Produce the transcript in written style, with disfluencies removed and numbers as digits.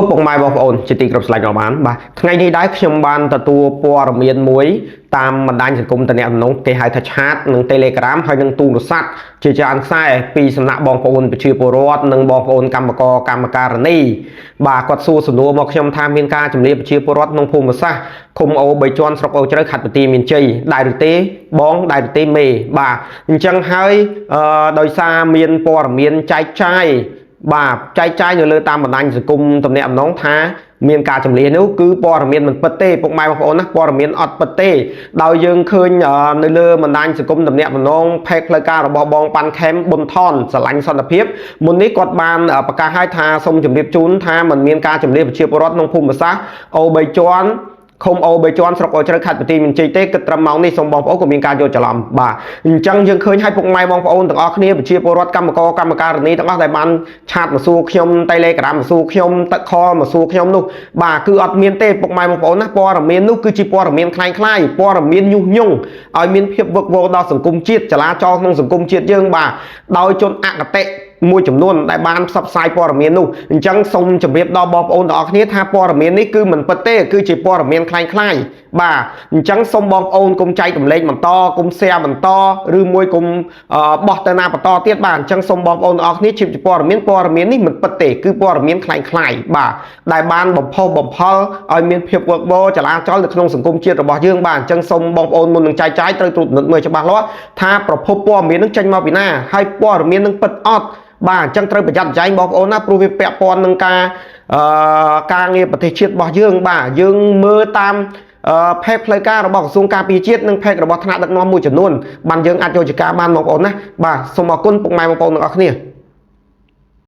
ពុកម៉ែបងប្អូនជាទីគោរពស្រឡាញ់រាប់អានបាទថ្ងៃនេះដែរខ្ញុំបានទទួលព័ត៌មានមួយតាមបណ្ដាញសង្គមតំណងគេហៅថាchat និង Telegram ហើយនិងទូរស័ព្ទជាច្រើនខ្សែពីសំណាក់បងប្អូនប្រជាពលរដ្ឋនិងបងប្អូនកម្មករកម្មការិនីបាទគាត់សួរសំណួរមកខ្ញុំថាមានការជម្លៀសប្រជាពលរដ្ឋក្នុងភូមិសាស្ត្រឃុំអូបីជាន់ស្រុកអូជ្រៅខេត្តបន្ទាយមានជ័យដែរឬទេបងដែរឬទេមេបាទអញ្ចឹងហើយអឺដោយសារមានព័ត៌មានចែកចាយ បាទចែកចាយនៅលើតាមបណ្ដាញសង្គមទំនាក់ទំនងថាមានការជម្លៀសនោះគឺព័ត៌មានមិនពិតទេពុកម៉ែបងប្អូនណាព័ត៌មានអត់ពិតទេដោយយើងឃើញនៅលើបណ្ដាញសង្គមទំនាក់ទំនង page ផ្លូវការរបស់បងប៉ាន់ខេមប៊ុនថនស្រឡាញ់សន្តិភាពមុននេះគាត់បានប្រកាសឲ្យថាសូមជម្រាបជូនថាមិនមានការជម្លៀសប្រជាពលរដ្ឋក្នុងភូមិសាស្ត្រអូបីជាន់ឃុំអូបីជាន់ស្រុកអូជ្រៅខេត្តបន្ទាយមានជ័យទេគិតត្រឹមម៉ោងនេះសូមបងប្អូនក៏មានការយល់ច្រឡំបាទអញ្ចឹងយើងឃើញឲ្យពុកម៉ែបងប្អូនទាំងអស់គ្នាប្រជាពលរដ្ឋកម្មករកម្មការិនីទាំងអស់ដែលបាន chat មកសួរខ្ញុំ Telegram មកសួរខ្ញុំទឹក call មកសួរខ្ញុំនោះបាទគឺអត់មានទេពុកម៉ែបងប្អូនណាព័ត៌មាននោះគឺជាព័ត៌មានក្លែងក្លាយព័ត៌មានញុះញង់ឲ្យមានភាពវឹកវរដល់សង្គមជាតិចលាចលក្នុងសង្គមជាតិយើងបាទដោយជនអគតិមួយចំនួនដែលបានផ្សព្វផ្សាយព័ត៌មាននោះអញ្ចឹងសូមជម្រាបដល់បងប្អូនទាំងអស់គ្នាថាព័ត៌មាននេះគឺមិនពិតទេគឺជាព័ត៌មានក្លែងក្លាយបាទអញ្ចឹងសូមបងប្អូនកុំចែករំលែកបន្តកុំ share បន្តឬមួយកុំបោះទៅណាបន្តទៀតបាទអញ្ចឹងសូមបងប្អូនទាំងអស់គ្នាជាព័ត៌មានព័ត៌មាននេះមិនពិតទេគឺព័ត៌មានក្លែងក្លាយបាទដែលបានបំផុសបំផុលឲ្យមានភាពវឹកវរចលាចលនៅក្នុងសង្គមជាតិរបស់យើងបាទអញ្ចឹងសូមបងប្អូនមុននឹងចែកចាយត្រូវត្រួតពិនិត្យមើលច្បាស់លាស់ថាប្រភពព័ត៌មាននឹងចេញមកពីណាហើយព័ត៌មាននឹងពិតអត់បាទអញ្ចឹងត្រូវប្រយ័ត្នប្រយែងបងប្អូនណាព្រោះវាពាក់ព័ន្ធនឹងការអឺការងារប្រទេសជាតិរបស់យើងបាទយើងមើលតាមអឺ page ផ្លូវការរបស់ក្រសួងការពារជាតិនិង page របស់ថ្នាក់ដឹកនាំមួយចំនួនបានយើងអាចយកជាការបានបងប្អូនណាបាទសូមអរគុណពុកម៉ែបងប្អូនទាំងអស់គ្នា។